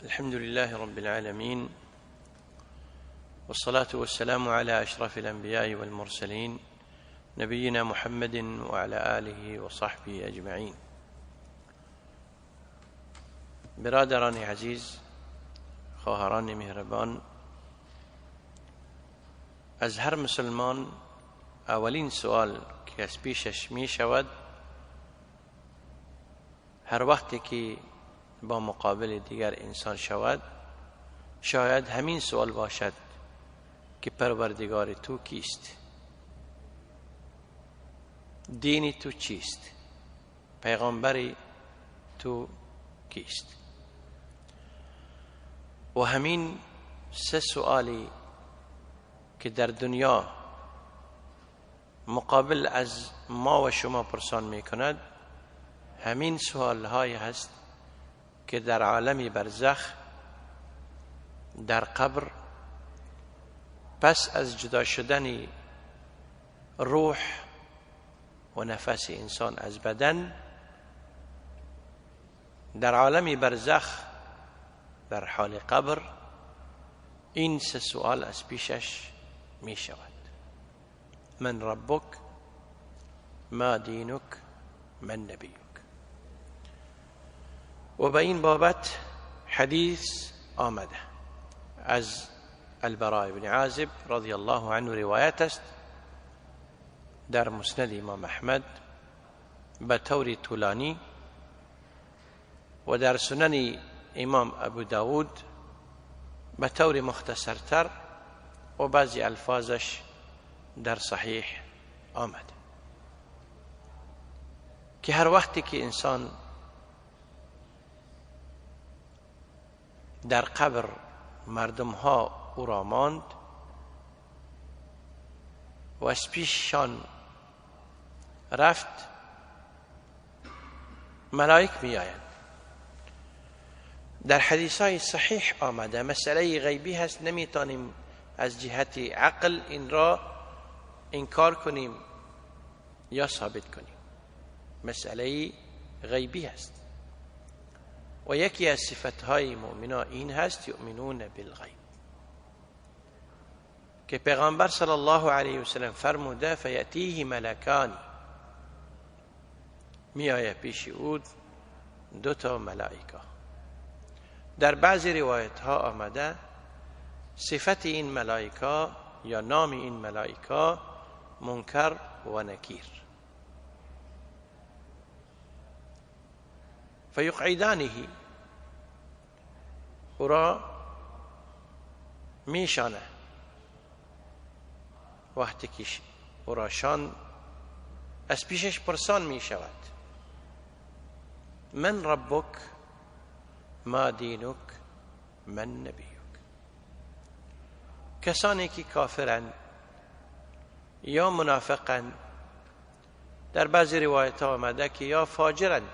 الحمد لله رب العالمين، والصلاة والسلام على أشرف الأنبياء والمرسلين، نبينا محمد وعلى آله وصحبه أجمعين. برادران عزیز، خواهران مهربان، از هر مسلمان اولین سوال که از پیشش می شود هر وقتی که با مقابل دیگر انسان شود، شاید همین سوال باشد که پروردگار تو کیست؟ دین تو چیست؟ پیغمبر تو کیست؟ و همین سه سوالی که در دنیا مقابل از ما و شما پرسان می کند، همین سوال های هست که در عالم برزخ، در قبر، پس از جدا شدن روح و نفس انسان از بدن، در عالم برزخ در حال قبر، این سه سوال از پیشش می شود: من ربک، ما دینک، من نبیک. و به این بابت حدیث آمده از البراء بن عازب رضی الله عنه، روایت است در مسند امام احمد به طور طولانی و در سنن امام ابو داود به طور مختصرتر و بعضی الفاظش در صحیح آمده که هر وقتی که انسان در قبر مردم ها او را ماند و از پیششان رفت، ملائک می آیند. در حدیث های صحیح آمده، مسئله غیبی هست، نمیتونیم از جهت عقل این را انکار کنیم یا ثابت کنیم، مسئله غیبی هست. و یکی از صفتهای مؤمنا این هست: یؤمنون بالغیب، که پیغمبر صلی الله علیه وسلم فرموده فیأتیه ملکان، می آید پیش او دو تا ملائکه. در بعضی روایت ها آمده صفت این ملائکه یا نام این ملائکه منکر و نکیر. فیقعدانه، او را میشانه. وقتی که او را شان، از پیشش پرسان می شود: من ربک، ما دینک، من نبیک. کسانی که کافرند یا منافقند، در بعضی روایت ها آمده که یا فاجرند،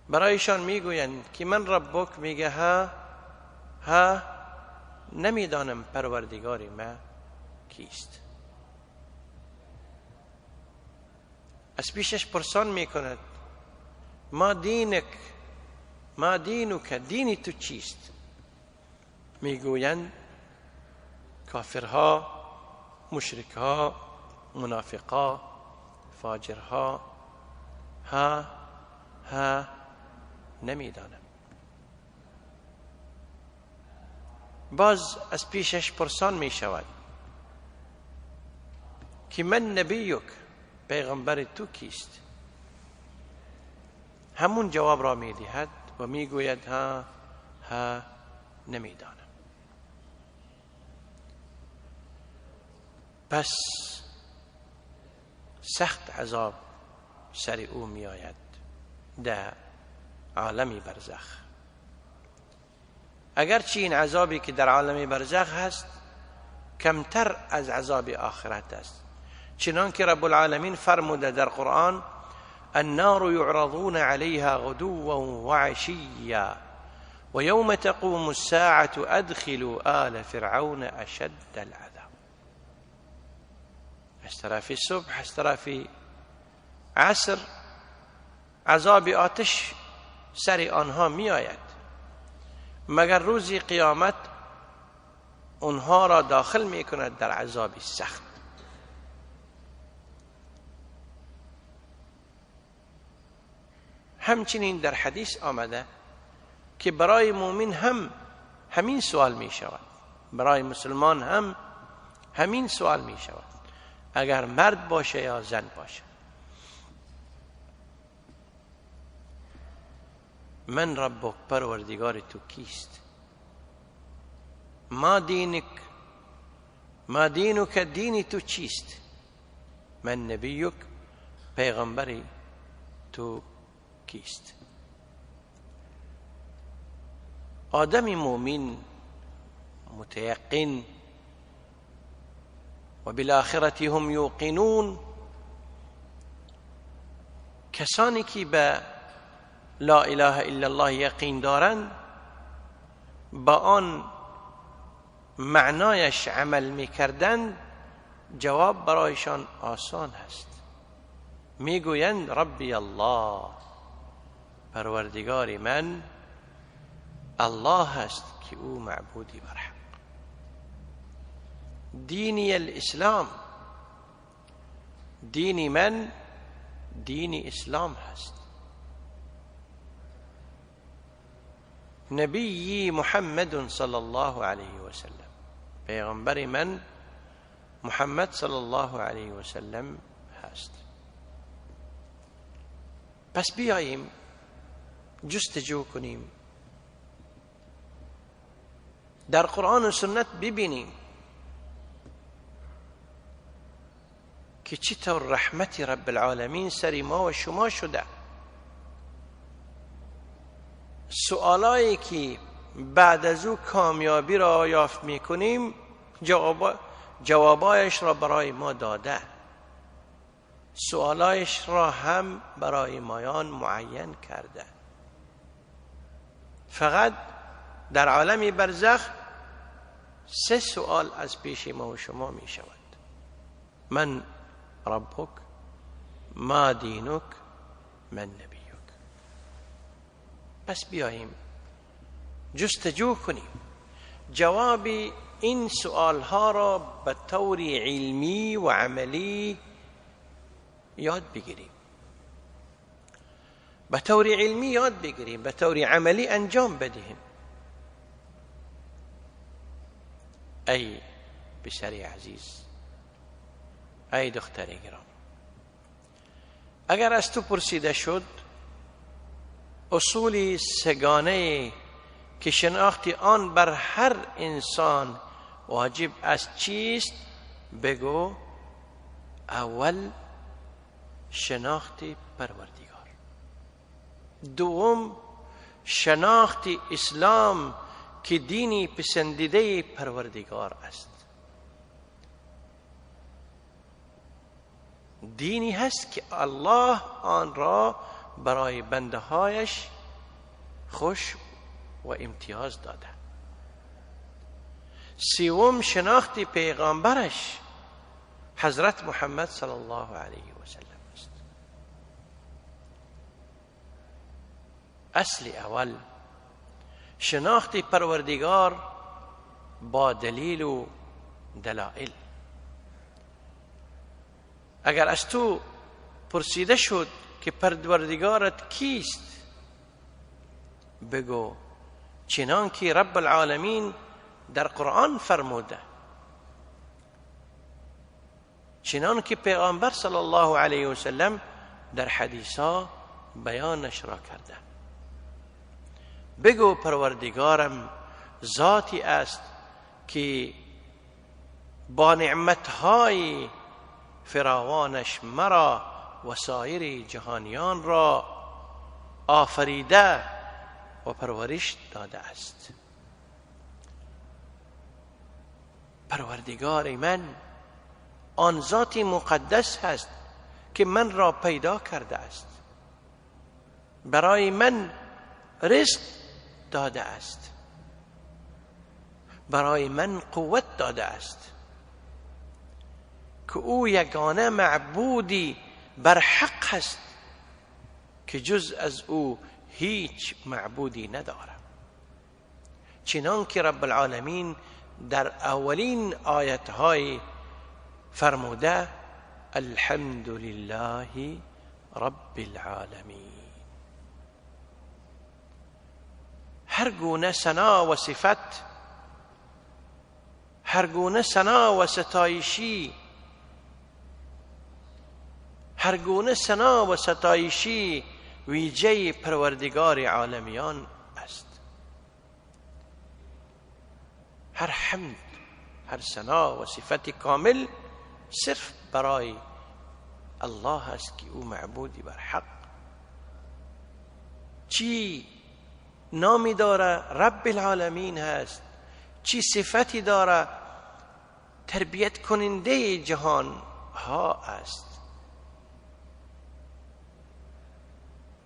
برایشان میگویند که من ربک، میگه ها ها، نمیدانم پروردگار ما کیست. از پیشش پرسان میکند ما دینک، ما دینک، دینی تو چیست؟ میگویند کافرها، مشرکها، منافقها، فاجرها، ها ها، نمیدانم. باز از پیشش پرسان می شود که من نبیک، پیغمبر تو کیست؟ همون جواب را می دهد و می گوید ها ها، نمیدانم. پس سخت عذاب سر او می آید در عالم برزخ. اگرچه این عذابی که در عالم برزخ هست کمتر از عذاب آخرت است، چنان که رب العالمین فرموده در قرآن: النار يعرضون عليها غدوا وعشيا ويوم تقوم الساعة أدخلوا آل فرعون أشد العذاب. از طرف صبح، از طرف عصر عذاب آتش سر آنها می آید. مگر روز قیامت اونها را داخل میکند در عذاب سخت. همچنین در حدیث آمده که برای مؤمن هم همین سوال می شود، برای مسلمان هم همین سوال می شود، اگر مرد باشه یا زن باشه. من ربک، پروردگار تو کیست؟ ما دینک، ما دینک، دینی تو چیست؟ من نبیک، پیغمبری تو کیست؟ آدم مؤمن متیقن و بالآخرة هم یوقنون، کسانی که به لا اله الا الله یقین دارند، با آن معنایش عمل میکردند، جواب برایشان آسان است. میگویند ربی الله، پروردگار من الله است که او معبودی برحق. دینی الاسلام، دینی من دین اسلام هست. نبیی محمد صلی الله علیه و سلم، پیغمبر من محمد صلی الله علیه و سلم هست. پس بیاییم جستجو کنیم، در قرآن و سنت ببینیم که چطور رحمت رب العالمین سر ما و شما شده. سوالایی که بعد از او کامیابی را یافت میکنیم، جوابایش را برای ما داده، سوالایش را هم برای مایان معین کرده. فقط در عالم برزخ 3 سوال از پیش ما و شما می شود: من ربک، ما دینک، من نبیک. پس بیاییم جستجو کنیم، جواب این سوالها را به طور علمی و عملی یاد بگیریم، به طور علمی یاد بگیریم، به طور عملی انجام بدهیم. ای پسر عزیز، ای دختر گرام، اگر از تو پرسیده شد اصول سگانه که شناخت آن بر هر انسان واجب است چیست، بگو اول شناخت پروردگار، دوم شناخت اسلام که دینی پسندیده پروردگار است. دینی هست که الله آن را برای بنده هایش خوش و امتیاز داده. سوم شناخت پیغامبرش حضرت محمد صلی الله علیه و سلم است. اصل اول شناخت پروردگار با دلیل و دلائل. اگر از تو پرسیده شد که پروردگارت کیست، بگو چنان که رب العالمین در قرآن فرموده، چنان که پیغمبر صلی الله علیه و سلم در حدیثا بیانش را کرده. بگو پروردگارم ذاتی است که با نعمتهای فراوانش مرا و سایر جهانیان را آفریده و پرورش داده است. پروردگار من آن ذات مقدس هست که من را پیدا کرده است، برای من رزق داده است، برای من قوت داده است، که او یگانه معبودی بر حق است که جز از او هیچ معبودی ندارم. چنان که رب العالمین در اولین آیتهای فرموده الحمد لله رب العالمین. هر گونه ثنا و صفت، هر گونه ثنا و ستایشی، هر گونه ثنا و ستایشی ویژه پروردگار عالمیان است. هر حمد، هر ثنا و صفت کامل صرف برای الله است که او معبودی بر حق. چی نامی داره؟ رب العالمین هست. چی صفتی داره؟ تربیت کننده جهان ها است،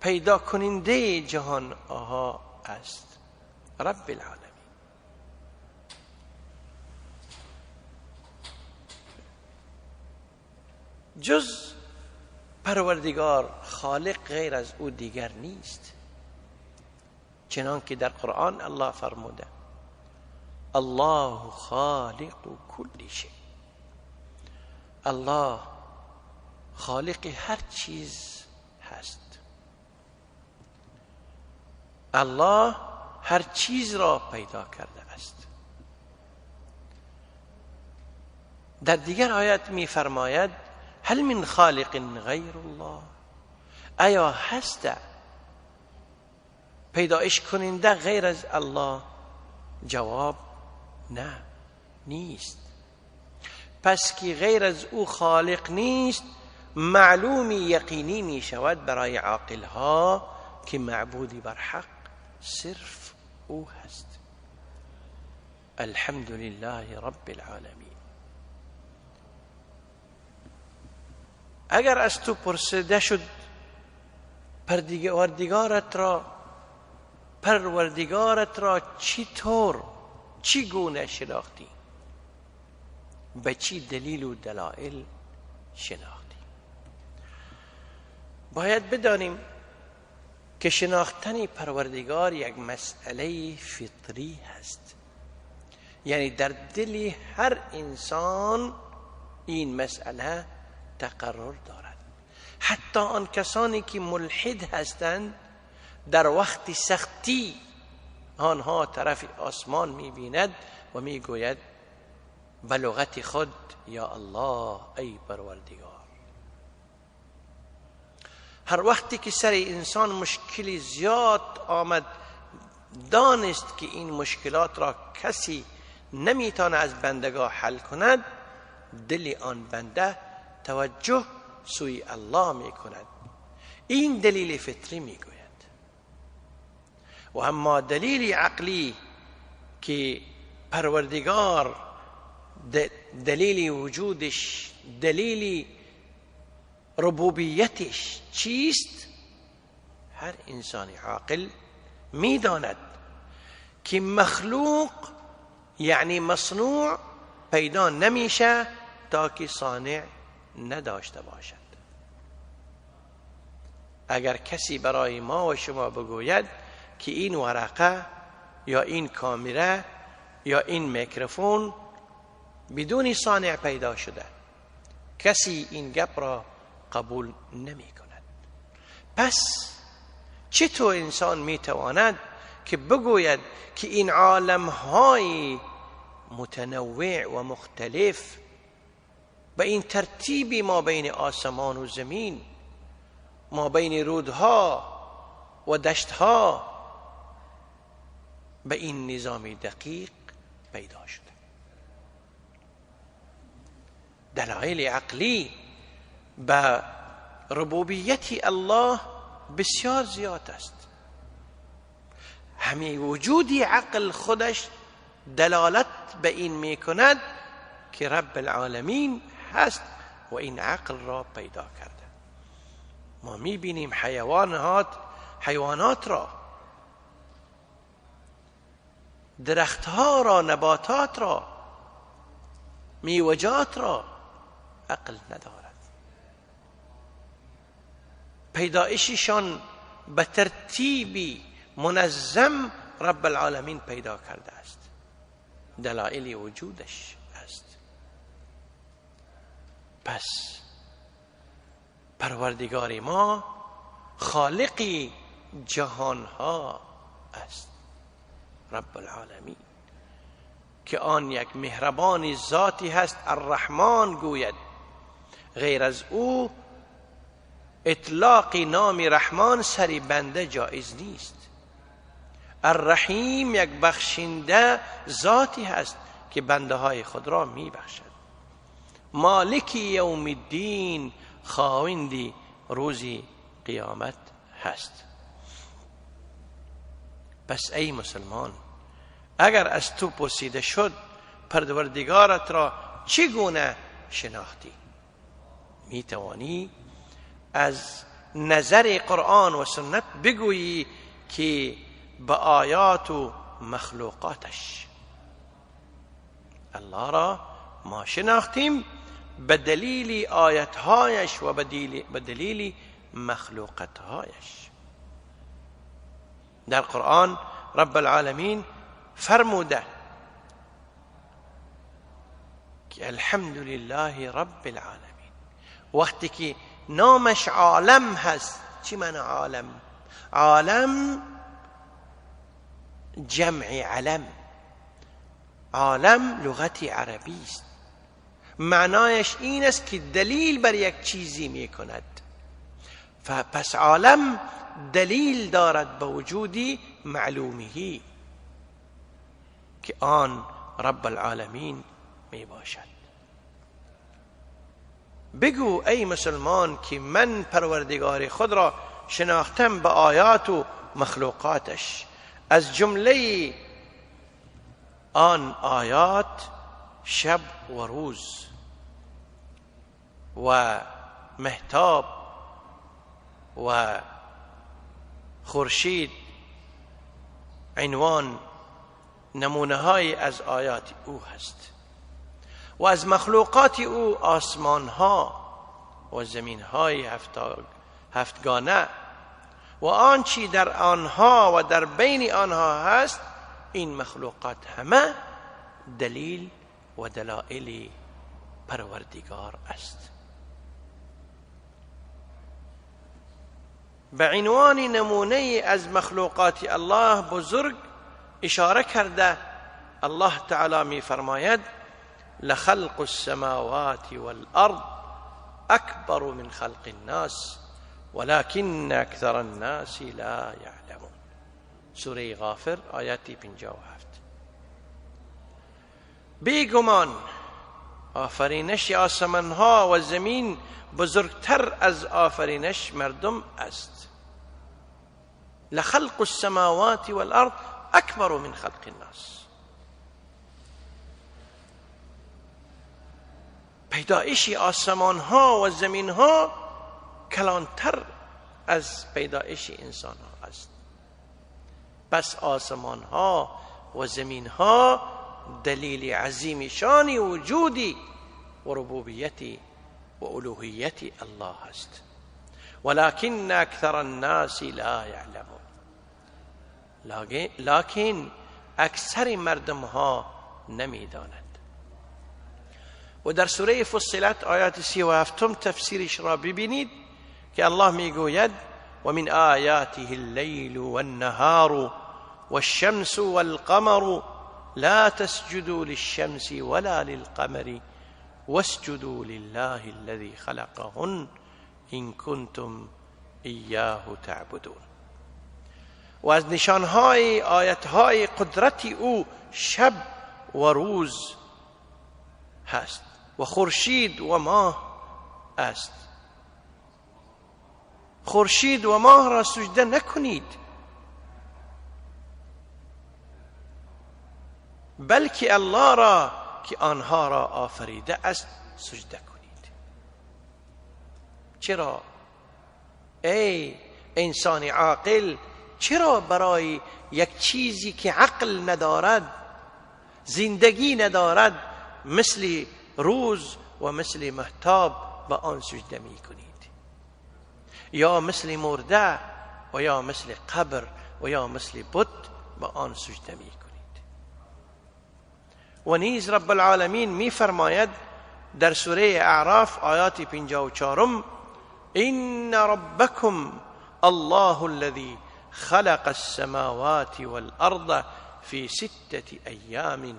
پیدا کننده جهان ها است، رب العالمین. جز پروردگار خالق غیر از او دیگر نیست، چنان که در قرآن الله فرموده الله خالق کل شیء. الله خالق هر چیز هست. الله هر چیز را پیدا کرده است. در دیگر آیت می فرماید هل من خالق غیر الله، آیا هست پیدایش کننده غیر از الله؟ جواب نه، نیست. پس که غیر از او خالق نیست، معلومی یقینی می شود برای عاقلها که معبودی بر حق صرف او هست. الحمد لله رب العالمین. اگر از تو پرسیده شد پروردگارت را چطور، چی گونه شناختی، به چی دلیل و دلائل شناختی؟ باید بدانیم که شناختن پروردگار یک مسئله فطری هست، یعنی در دل هر انسان این مسئله تقرر دارد. حتی آن کسانی که ملحد هستند در وقت سختی آنها طرف آسمان می‌بیند و می‌گوید به لغت خود یا الله، ای پروردگار. هر وقتی که سر انسان مشکلی زیاد آمد، دانست که این مشکلات را کسی نمیتونه از بندگاه حل کند، دل آن بنده توجه سوی الله میکند. این دلیل فطری میگوید. و اما دلیل عقلی که پروردگار دلیل وجودش، دلیل ربوبیتش چیست؟ هر انسان عاقل میداند که مخلوق یعنی مصنوع پیدا نمیشه تا که صانع نداشته باشد. اگر کسی برای ما و شما بگوید که این ورقه یا این کامره یا این میکروفون بدون صانع پیدا شده، کسی این گپ را قبول نمی کند. پس چطور انسان می تواند که بگوید که این عالم های متنوع و مختلف به این ترتیبی ما بین آسمان و زمین، ما بین رودها و دشتها، به این نظام دقیق پیدا شده؟ دلایل عقلی به ربوبیت الله بسیار زیاد است. همه وجود عقل خودش دلالت به این میکند که رب العالمین هست و این عقل را پیدا کرده. ما میبینیم حیوانات را، درختها را، نباتات را، میوجات را عقل ندارد. پیدایششان به ترتیبی منظم رب العالمین پیدا کرده است، دلایل وجودش است. پس پروردگار ما خالق جهانها است، رب العالمین، که آن یک مهربان ذاتی هست، الرحمن گوید. غیر از او اطلاق نام رحمان سری بنده جایز نیست. الرحیم یک بخشنده ذاتی هست که بنده های خود را می بخشد. مالک یوم الدین، خاوندی روزی قیامت هست. پس ای مسلمان، اگر از تو پرسیده شد پروردگارت را چگونه شناختی، می توانی از نظر قرآن و سنت بگویی که به آیات و مخلوقاتش. الله را ما شناختیم به دلیل آیتهایش و به دلیل مخلوقاتهایش. در قرآن رب العالمین فرموده که الحمد لله رب العالمین. وقتی که نامش عالم هست، چی معنی عالم؟ عالم جمع علم، عالم لغت عربی است، معنایش این است که دلیل بر یک چیزی می کند. پس عالم دلیل دارد به وجود معلومه که آن رب العالمین می باشد. بگو ای مسلمان که من پروردگار خود را شناختم به آیات و مخلوقاتش، از جمله آن آیات شب و روز و مهتاب و خورشید، عنوان نمونه های از آیات او هست. و از مخلوقات او آسمان ها و زمین های هفتگانه و آنچه در آنها و در بین آنها هست، این مخلوقات همه دلیل و دلائل پروردگار است. به عنوان نمونه از مخلوقات الله بزرگ اشاره کرده الله تعالی می فرماید لخلق السماوات والارض اکبر من خلق الناس ولكن اکثر الناس لا يعلمون. سوره غافر آیات 57. بیگمان آفرینش آسمانها و زمین بزرگتر از آفرینش مردم است. لخلق السماوات والارض اکبر من خلق الناس. پیدایش آسمان ها و زمین ها کلانتر از پیدایش انسان ها است. پس آسمان ها و زمین ها دلیل عظیم شان وجودی و ربوبیتی و الوهیت الله است. ولكن اکثر الناس لا یعلمون. لكن اکثر مردم ها نمیدانند. و در سوره فصلت آیات 37 تفسیرش را ببینید که الله میگوید و من آیاته اللیل والنهار والشمس والقمر لا تسجدوا للشمس ولا للقمر واسجدوا لله الذي خلقهن إن كنتم إياه تعبدون. و از نشانهای آیتهای قدرت او شب و روز هست و خورشید و ماه است. خورشید و ماه را سجده نکنید، بلکه الله را که آنها را آفریده است سجده کنید. چرا ای انسان عاقل، چرا برای یک چیزی که عقل ندارد، زندگی ندارد، مثل روز و مثل مهتاب به آن سجده می کنید؟ یا مثل مرده و یا مثل قبر و یا مثل بت به آن سجده می کنید. و نیز رب العالمین می فرماید در سوره اعراف آیات 54: ان ربکم الله الذی خلق السماوات والارض في 6 أيام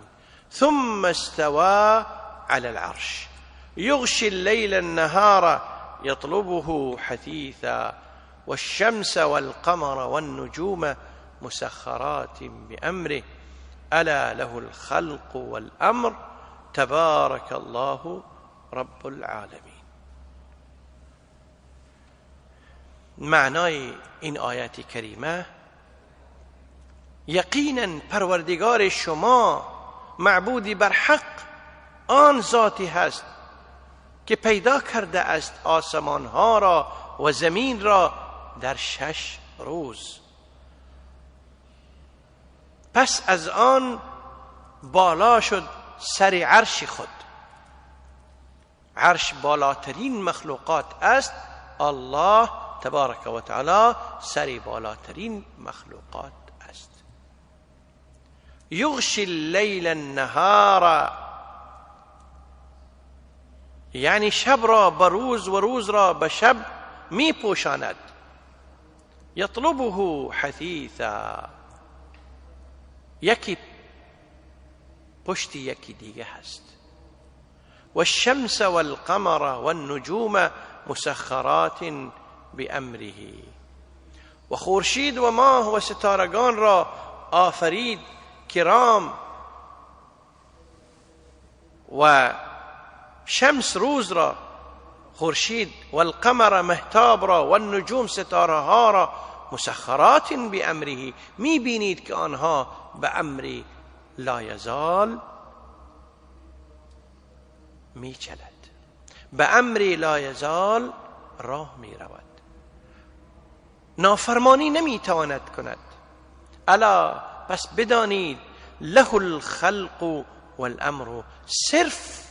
ثم استوى على العرش يغشي الليل النهار يطلبه حثيثا والشمس والقمر والنجوم مسخرات بأمره ألا له الخلق والأمر تبارك الله رب العالمين. معنای این آیات کریمه: یقینا پروردگار شما معبودی بر حق آن ذاتی هست که پیدا کرده است آسمان ها را و زمین را در 6 روز، پس از آن بالا شد سر عرش خود. عرش بالاترین مخلوقات است، الله تبارک و تعالی سر بالاترین مخلوقات است. یغشی اللیل النهار، یعنی شب را به روز و روز را به شب می پوشاند. یطلبه حثیثا، یکی پشت یکی دیگه هست. والشمس والقمر والنجوم مسخرات بأمره، و خورشید و ماه و ستارگان را آفرید کرام، و شمس روز را، خورشید، والقمر مهتاب را، و النجوم ستاره ها را، مسخرات بأمره، می بینید که آنها به امر لا یزال می چلد، به امر لا یزال راه می رود، نافرمانی نمی تواند کند. الا پس بدانید له الخلق والامر، صرف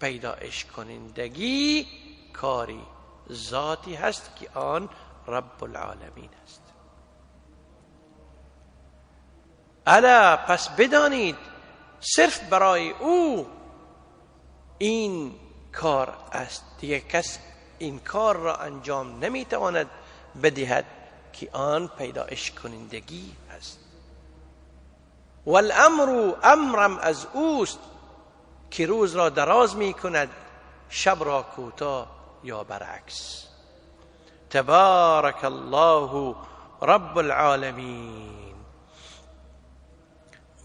پیدایش کنندگی کاری ذاتی هست که آن رب العالمین است. الا پس بدانید صرف برای او این کار است، دیگه کس این کار را انجام نمیتواند بدهد که آن پیدایش کنندگی است. والامر امرم از اوست که روز را دراز می کند، شب را کوتاه یا برعکس. تبارک الله رب العالمین،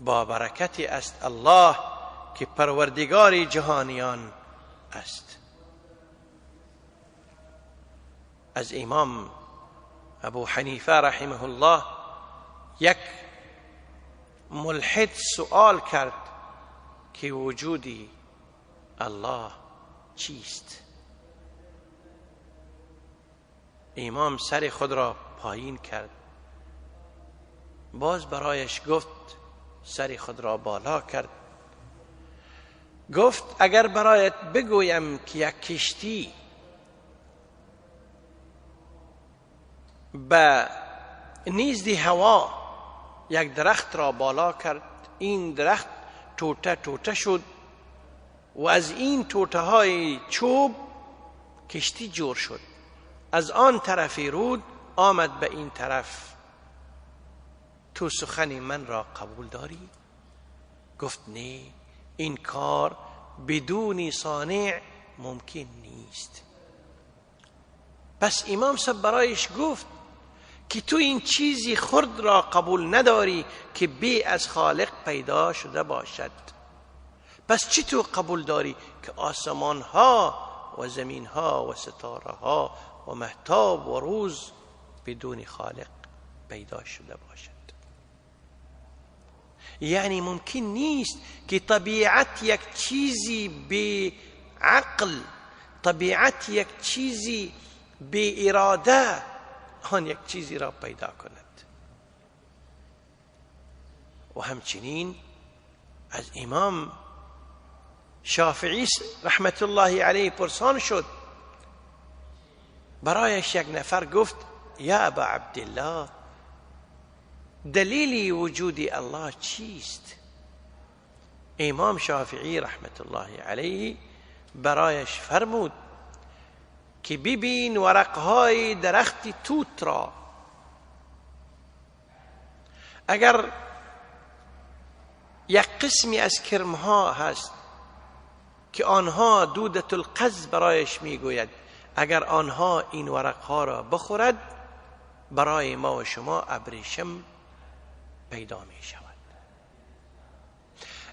با برکت است الله که پروردگار جهانیان است. از امام ابو حنیفه رحمه الله یک ملحد سؤال کرد که وجودی الله چیست؟ امام سر خود را پایین کرد، باز برایش گفت، سر خود را بالا کرد، گفت اگر برایت بگویم که یک کشتی به نزد هوا یک درخت را بالا کرد، این درخت توته توته شد و از این توته های چوب کشتی جور شد، از آن طرف رود آمد به این طرف، تو سخن من را قبول داری؟ گفت نه، این کار بدون صانع ممکن نیست. پس امام صاحب برایش گفت که تو این چیزی خرد را قبول نداری که بی از خالق پیدا شده باشد، پس چی تو قبول داری که آسمان ها و زمین ها و ستاره ها و مهتاب و روز بدون خالق پیدا شده باشد؟ یعنی ممکن نیست که طبیعت یک چیزی بی عقل، طبیعت یک چیزی بی اراده آن یک چیزی را پیدا کند. و همچنین از امام شافعی رحمت الله علیه پرسان شد، برایش یک نفر گفت یا ابا عبدالله دلیل وجود الله چیست؟ امام شافعی رحمت الله علیه برایش فرمود که ببین ورقهای درخت توت را، اگر یک قسمی از کرمها هست که آنها دودة القز برایش میگوید، اگر آنها این ورقها را بخورد برای ما و شما ابریشم پیدا می شود.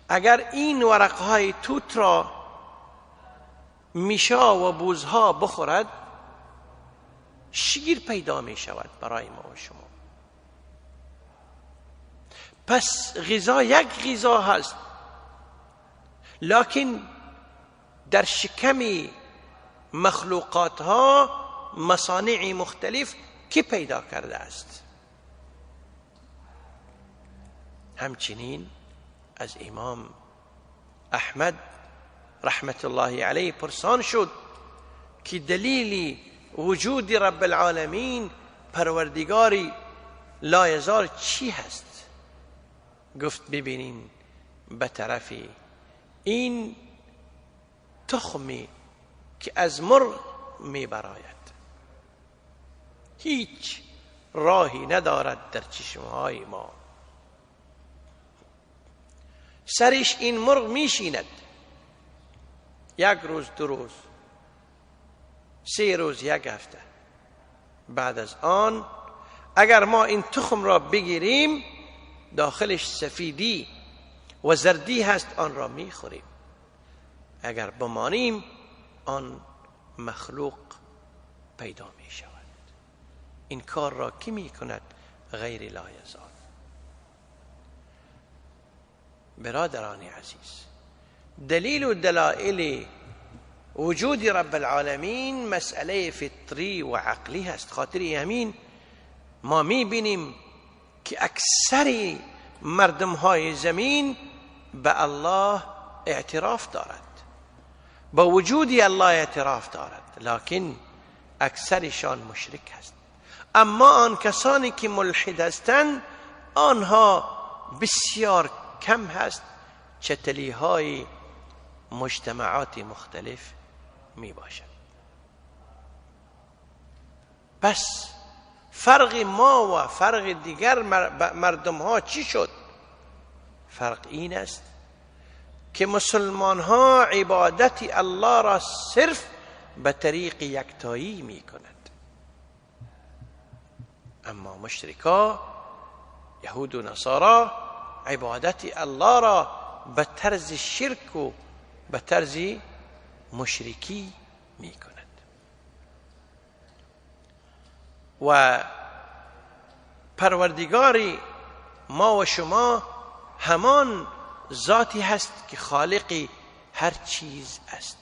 اگر این ورقهای توت را میشا و بوزها بخورد شیر پیدا می شود برای ما و شما. پس غذا یک غذا هست، لکن در شکم مخلوقات ها مصانع مختلف کی پیدا کرده است. همچنین از امام احمد رحمت الله علیه پرسان شد که دلیل وجود رب العالمین پروردگاری لایزال چی هست؟ گفت ببینین به طرف این تخمی که از مرغ میبراید هیچ راهی ندارد در چشمهای ما، سرش این مرغ میشیند، یک روز، دو روز، 3 روز، یک هفته، بعد از آن اگر ما این تخم را بگیریم داخلش سفیدی و زردی هست، آن را میخوریم، اگر بمانیم آن مخلوق پیدا می شود. این کار را کی می کند غیر لایزال؟ برادران عزیز، دلیل و دلائل وجود رب العالمین مسئله فطری و عقلی هست. خاطر همین ما می بینیم که اکثر مردم های زمین به الله اعتراف دارد، با وجود الله اعتراف دارد، لکن اکثرشان مشرک هست. اما آن کسانی که ملحد هستند آنها بسیار کم هست، چتلی های مجتمعات مختلف می باشد. پس فرق ما و فرق دیگر مردم ها چی شد؟ فرق این است که مسلمان ها عبادت الله را صرف به طریق یکتایی می کند، اما مشرکا یهود و نصارا عبادت الله را به طرز شرک و به طرز مشرکی می کند. و پروردگاری ما و شما همان ذاتی هست که خالق هر چیز است.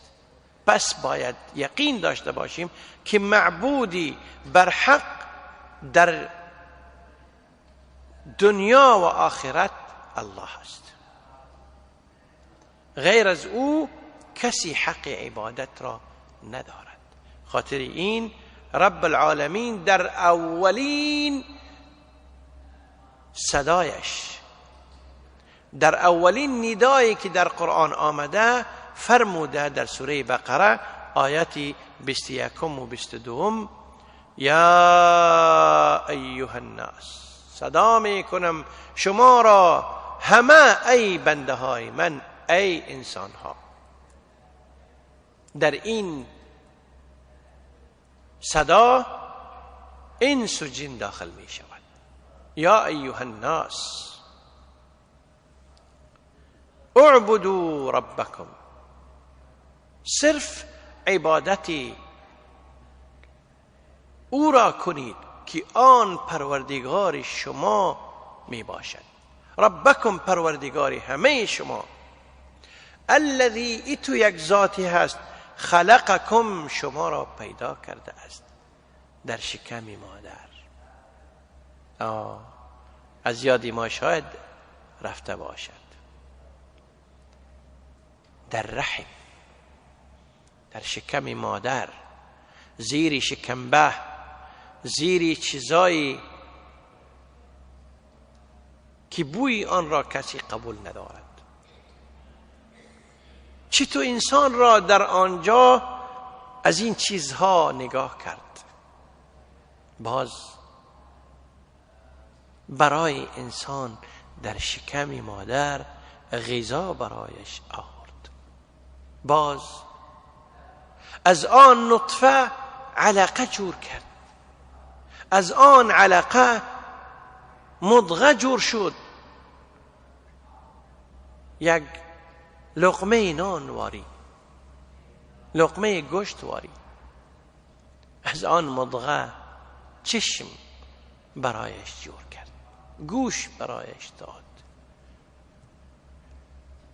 پس باید یقین داشته باشیم که معبودی بر حق در دنیا و آخرت الله است، غیر از او کسی حق عبادت را ندارد. خاطر این رب العالمین در اولین صدایش، در اولین ندایی که در قرآن آمده فرموده در سوره بقره آیات 21 و 22، یا ایها الناس، صدا می کنم شما را همه ای بنده های من، ای انسان ها. در این صدا انس و جن داخل می شود. یا ایها الناس اعبدوا ربکم، صرف عبادتی او را کنید که آن پروردگار شما می باشد. ربکم پروردگار همه شما، الذی ایتو یک ذاتی هست، خلقکم شما را پیدا کرده است در شکم مادر. از یاد ما شاید رفته باشد، در رحم، در شکم مادر، زیر شکمبه، زیر چیزای که بوی آن را کسی قبول ندارد. چطور انسان را در آنجا از این چیزها نگاه کرد؟ باز برای انسان در شکم مادر غذا برایش آورد. باز از آن نطفه علقه جور کرد، از آن علقه مضغه جور شد، یک لقمه نان واری، لقمه گوشت واری. از آن مضغه چشم برایش جور کرد، گوش برایش داد،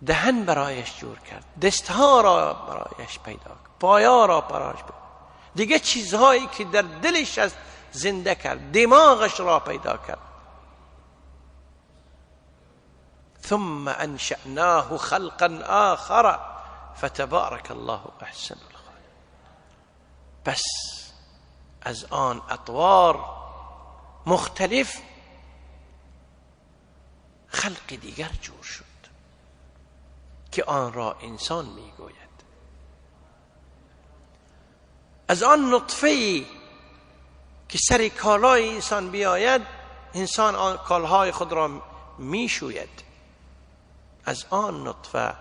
دهن برایش جور کرد، دستها را برایش پیدا کرد، پایا را برایش پیدا کرد، دیگه چیزهایی که در دلش است زنده کرد، دماغش را پیدا کرد. ثم انشأناه خلقا آخر فتبارك الله احسن الخالقین. پس از آن اطوار مختلف خلق دیگر جور شد که آن را انسان میگوید. از آن نطفه‌ای که سر کالای انسان بیاید، انسان آن کالهای خود را میشوید. از آن نطفه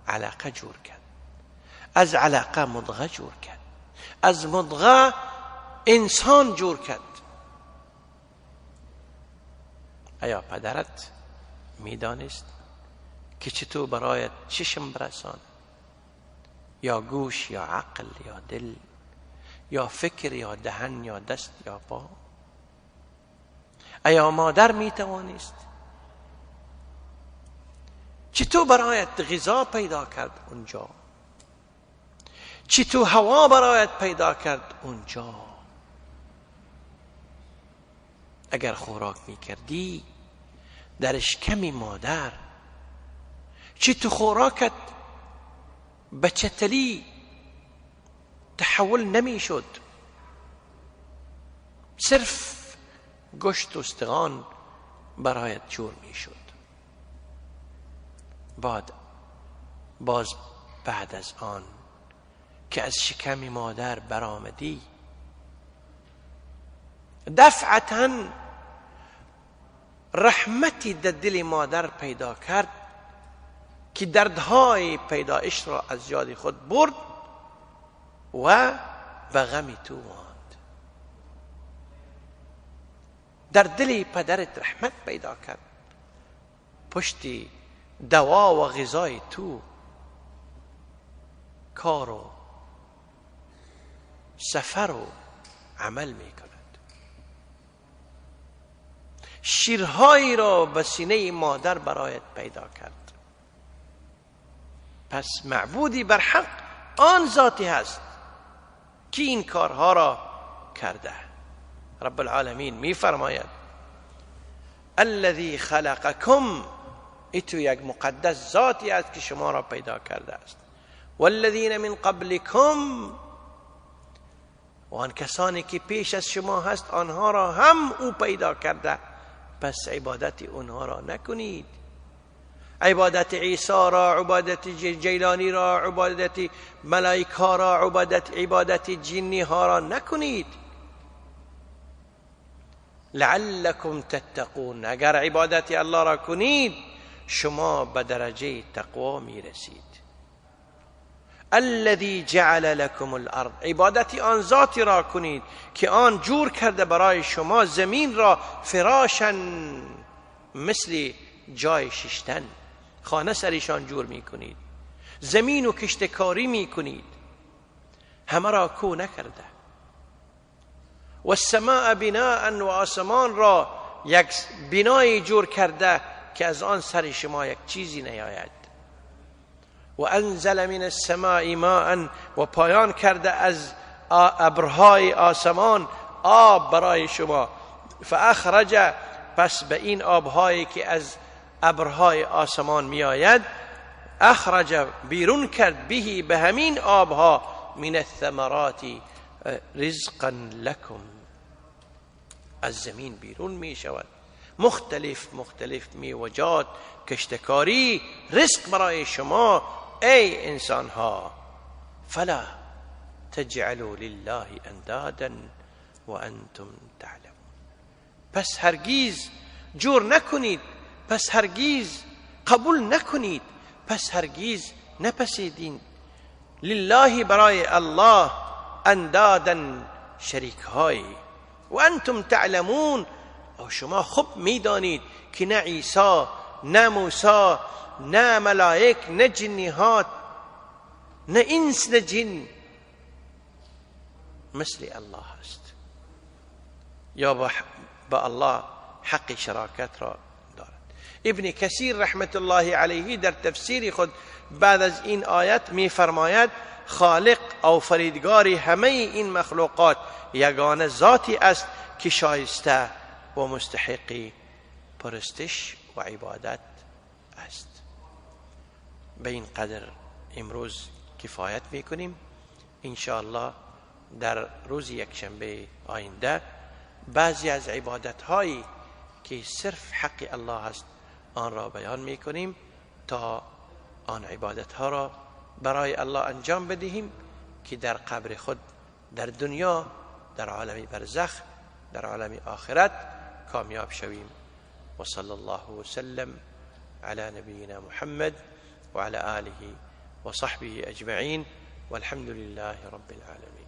علقه جور کرد، از علقه مضغه جور کرد، از مضغه انسان جور کرد. ایا پدرت میدانست که چطور برایت چشم برسان، یا گوش، یا عقل، یا دل، یا فکر، یا دهن، یا دست، یا پا؟ ایا مادر میتوانست؟ چطور برایت غذا پیدا کرد اونجا؟ چطور هوا برایت پیدا کرد اونجا؟ اگر خوراک میکردی در شکم مادر، چطور خوراکت به چتلی تحول نمیشد؟ صرف گوشت و استغان برایت جور میشد. باز بعد از آن که از شکم مادر برآمدی، دفعتا رحمتی در دل مادر پیدا کرد که دردهای پیدایش را از یاد خود برد و به غم تو ماند. در دل پدرت رحمت پیدا کرد، پشتی دوا و غذای تو، کار و سفر و عمل می کند. شیرهایی را به سینه مادر برایت پیدا کرد. پس معبودی بر حق آن ذاتی هست که این کارها را کرده. رب العالمین می فرماید الذی خلقکم، ایتو یک مقدس ذاتی است که شما را پیدا کرده است. والذین من قبلکم، و آن کسانی که پیش از شما هست آنها را هم او پیدا کرده. پس عبادت اونها را نکنید. عبادت عیسی را، عبادت جیلانی را، عبادت ملائکه را، عبادت جنی ها را نکنید. لعلکم تتقون، اگر عبادت الله را کنید شما به درجه تقوا میرسید. الذي جعل لكم الارض، عبادت آن ذاتی را کنید که آن جور کرده برای شما زمین را فراشا، مثل جای ششتن، خانه سریشان جور میکنید، زمین و کشتکاری میکنید، همه را کو نکرده. و السماء بناء، و آسمان را یک بنای جور کرده که از آن سر شما یک چیزی نیاید. و انزل من السماء ماء، و پایان کرده از ابرهای آسمان آب برای شما. فاخرج، پس به این آبهایی که از ابرهای آسمان می آید، اخرج بیرون کرد، بهی به همین آبها، من الثمرات رزقا لکم، از زمین بیرون می شود مختلف مختلف میوجات، کشتکاری، رزق برای شما ای انسان ها. فلا تجعلوا لله اندادا و انتم تعلمون. پس هرگیز جور نکنید، پس هرگیز قبول نکنید، پس هرگیز نپسیدین لله برای الله اندادا شریک های و انتم تعلمون. او شما خوب میدانید که نه عیسی، نه موسی، نه ملائک، نه جنیات، نه انس، نه جن مثل الله است یا با الله حق شراکت را دارد. ابن کثیر رحمت الله علیه در تفسیر خود بعد از این آیت میفرماید خالق او فریدگار همه این مخلوقات یگانه ذاتی است که شایسته و مستحق پرستش و عبادت است. به این قدر امروز کفایت میکنیم. انشاءالله در روز یکشنبه آینده بعضی از عبادت هایی که صرف حق الله است آن را بیان میکنیم تا آن عبادت ها را برای الله انجام بدهیم که در قبر خود، در دنیا، در عالم برزخ، در عالم آخرت کامیاب شویم. و صلی الله وسلم على نبينا محمد وعلى آله وصحبه أجمعين والحمد لله رب العالمين.